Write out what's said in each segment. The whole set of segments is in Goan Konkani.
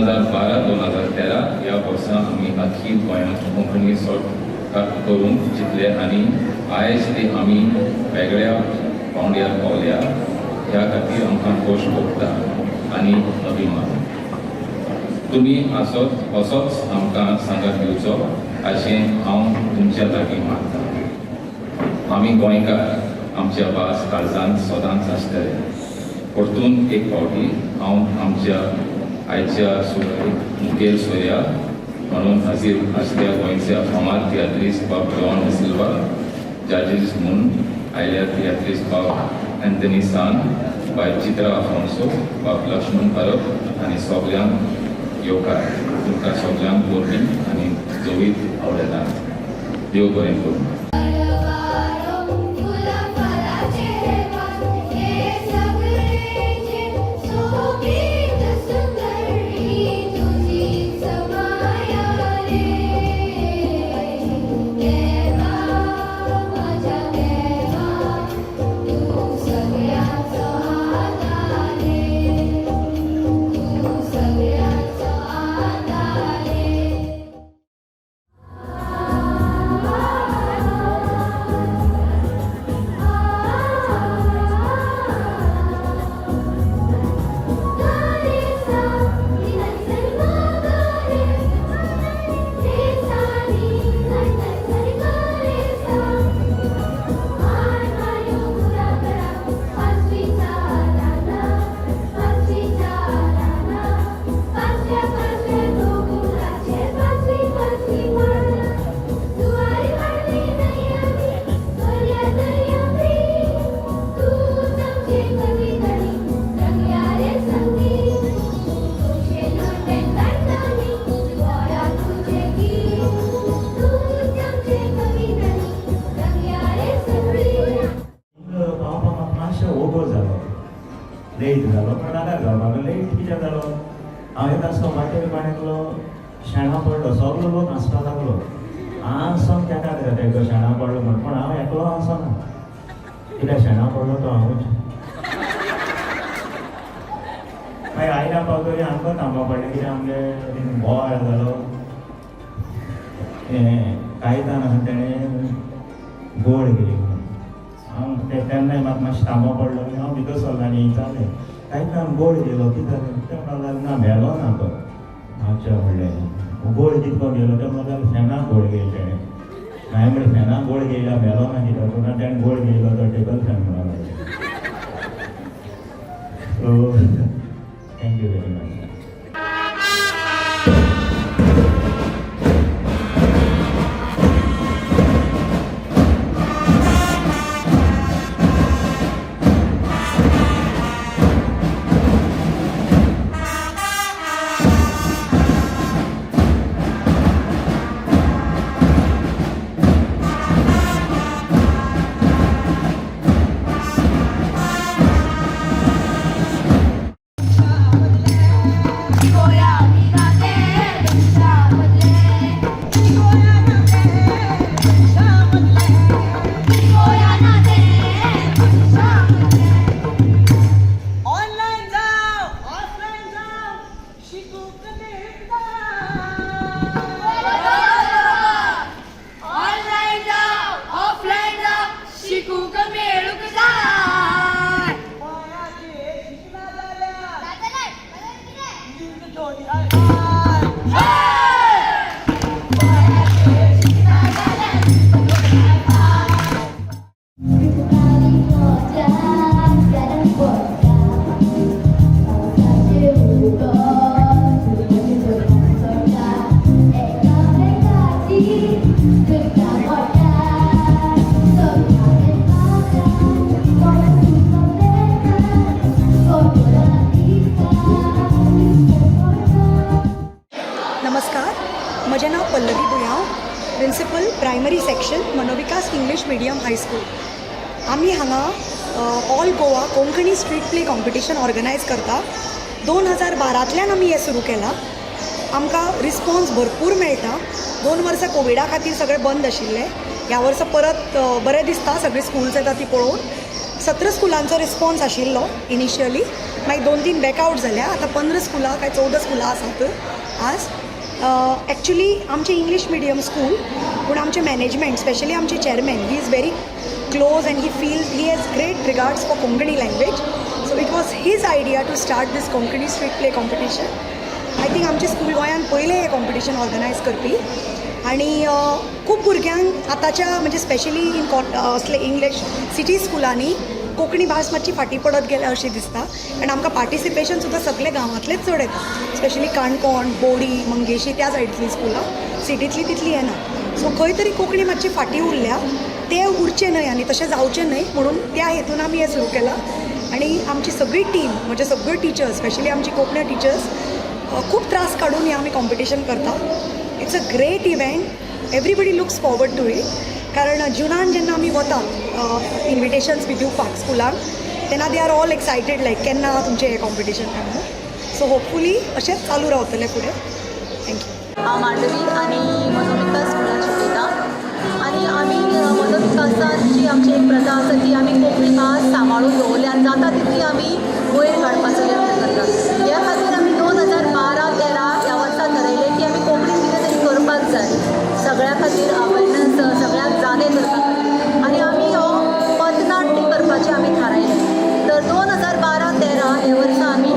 2012 2013 ह्या वर्सा आमी अखील गोंयांत कोंकणी सर्त करून जिखले आनी आयज ते आमी वेगळ्या पावंड्यार पावल्या. ह्या खातीर आमकां खोश भोगता आनी अभिमान. तुमी असोच असोच आमकां सांगात दिवचो अशें हांव तुमच्या लागीं मागता. आमी गोंयकार, आमच्या भास काळजांत सदांच आसतले. परतून एक फावटी हांव आमच्या आयच्या मुखेल सोयऱ्या म्हणून हाजीर आसल्या गोंयच्या फामाद तियात्रिस्त बाब जॉन सिल्वा, जजीस म्हणून आयल्या तियात्रिस्त बाब अँथनी सान, बाय चित्रा आफोन्सो, बाब लक्ष्मण परब आनी सगल्यांक येवकार. तुमकां सगल्यांक परबीं आनी चवथ आवडटा. देव बरें करूं. फुला फळाचे वास हे सगळेचे सोबीत सुंदर ही तुझीच माया रे देवा, माझ्या देवा, तू सगळ्याचो आधार रे, तू सगळ्याचो आधार रे. गा रे सा नी सा मा गा रे रे सा नी सा सा सा गा रे सा. आयो कुळागरा पाचवीचा राना, पाचवीचा राना, पाचव्या पाचव्या गोकुळाचे पाचवी पाचवी पानां. जुवारी वाडली न्हंयांनी, दर्या दर्या तूच आमचे कवी धणी, रंगया रे संगीत. तुझे नटें गायताली गोंया तुझे गीत, तूच आमचे कवी धणी, रंगया रे संगीत. पावपा म्हाका मातशें ओगोर जालो, लेट जालो, पण रागार जावपाक. लेट कित्याक जालो? हांव येता आसतना वाटेर कोण एकलो शेणा पडलो. सगलो लोक हांसपाक लागलो. हांसोन केकाक जाता एकलो शेणा पडलो म्हण, पूण हांव एकलो हांसना, कित्याक शेणा पडलो तो हांवूच. मागीर आयल्या पावतरी आमकां थांबपा पडलें, कित्याक आमगे बोवाळ जालो. हें कायतान आसा, तेणें गोळ केली म्हणून हांव ते तेन्नाय म्हाका मातशें थांबो पडलो आनी हांव भितर सरलो आनी विचारलें, कायतान गोळ गेलो, कितें जालें? ते म्हणपाक लागले, ना, मेलो ना तो. अच्छा म्हणलें, गोळ कितको गेलो? ते म्हणपाक लागले, फॅनाक गोळ गेली तेणें. हांवें म्हणलें, फॅनाक गोळ गेयला, मेलो ना कित्याक? पूण तेणें गोळ गेयलो तो टेबल फॅन म्हणून लागलो. So thank you very much. गोया नाते मनशा मदले, गोया नाते मनशा मदले. ऑनलाईन जाव, ऑफलाईन जाव, शिकूंक मेळटा. ऑनलाईन जाव, ऑफलाईन जाव, शिकूंक मेळूंक जाय. गोंयाचे शिकना जाल्यार जातलें. जोडी हाय. गोंयाचे शिकना जाल्यार रुखारी गरम पडटा, पावसाचें उदक सोडटा, एकामेकाची करता मोडटा, सगळ्या कोण सुकता, कोण दिसता. नमस्कार, म्हजें नांव Pallavi Buyao, principal, primary section, Manovikas English Medium High School. आमी हांगा All Goa Konkani Street Play Competition organize करता. 2012तल्यान आमी हें सुरू केलां. आमकां रिस्पोन्स भरपूर मेळटा. 2 वर्सां कोविडा खातीर सगळें बंद आशिल्लें. ह्या वर्सा परत बरें दिसता, सगळीं स्कुल्स येता ती पळोवन. 17 स्कुलांचो रिस्पोन्स आशिल्लो इनिशियली. मागीर दोन तीन बॅकआवट जाल्या. आतां 15 स्कुलां काय 14 स्कुलां आसात आज. एक्चुली आमचें इंग्लीश मिडियम स्कूल, पूण आमचें मॅनेजमेंट, स्पेशली आमचे chairman, he is very close and he feels he has great regards for Konkani language. So it was his idea to start this Konkani street play competition. I think आमचे स्कूल गोंयांत पयलें हें कॉम्पिटिशन ऑर्गनायज करपी आनी खूब भुरग्यांक आतांच्या, म्हणजे स्पेशली इन असले इंग्लीश सिटी स्कुलांनी कोंकणी भास मातशी फाटीं पडत गेल्या अशी दिसता. आनी आमकां पार्टिसिपेशन सुद्दां सगळे गांवांतलेच चड येता, स्पेशली काणकोण, बोडी, मंगेशी त्या सायडींतलीं स्कुलां. सिटींतलीं तितलीं येना. सो खंय तरी कोंकणी मातशी फाटीं उरल्या. तें उरचें न्हय आनी तशें जावचें न्हय म्हणून त्या हेतून आमी हें सुरू केलां. आनी आमची सगळी टीम, म्हणजे सगळ्यो टिचर्स, स्पेशली आमची कोंकणी टिचर्स, खूब त्रास काडून हें आमी कॉम्पिटिशन करता. It's a great event. Everybody looks forward to it, कारण जुनान जेन्ना आमी वतात इन्विटेशन्स बी दिवपाक स्कुलांक, तेन्ना they are all excited, like केन्ना तुमचें हें कॉम्पिटिशन काय म्हणून. सो होपफुली अशेंच चालू रावतलें फुडें. Thank you. हांव मांडवी आनी मनोविकास स्कुलान शिकयता आनी आमी मनोविकासान जी आमची एक प्रथा आसा ती आमी कोंकणी भास सांबाळून दवरल्या आनी जाता तितली आमी वयर काडपाचो यत्न करतात. ह्या खातीर आमी 2012-13 ह्या वर्सा थरयलें की आमी कोंकणीन कितें तरी करपाक जाय, सगळ्या खातीर अवेरनस, सगळ्यांक जाणें करपा खातीर, आनी आमी हो पथनाट्य करपाचें आमी थारायलें. तर 2012-13 हे वर्सा आमी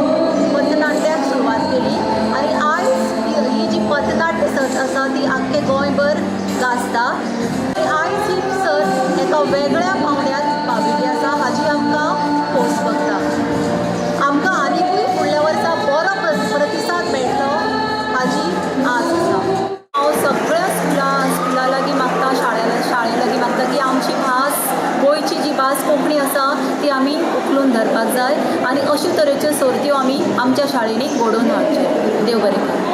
पथनाट्याक सुरवात केली आनी आयज ही जी पथनाट्य सर्त आसा ती आख्खे गोंयभर गाजता आनी आयज ही सर्त एका वेगळ्या पांवड्यार पाविल्ली आसा हाजी आमकां खोस भोगता. आमकां आनिकूय फुडल्या वर्सा बरो प्रतिसाद मेळटलो हाजी आस आसा. हांव सगळ्या स्कुला लागीं मागता, शाळे लागीं मागता की आमची भास, गोंयची जी भास कोंकणी आसा, ती आमी उखलून धरपाक जाय आनी अशे तरेच्यो सर्त्यो आमी आमच्या शाळेंनी घडोवन हाडच्यो. देव बरें करूं.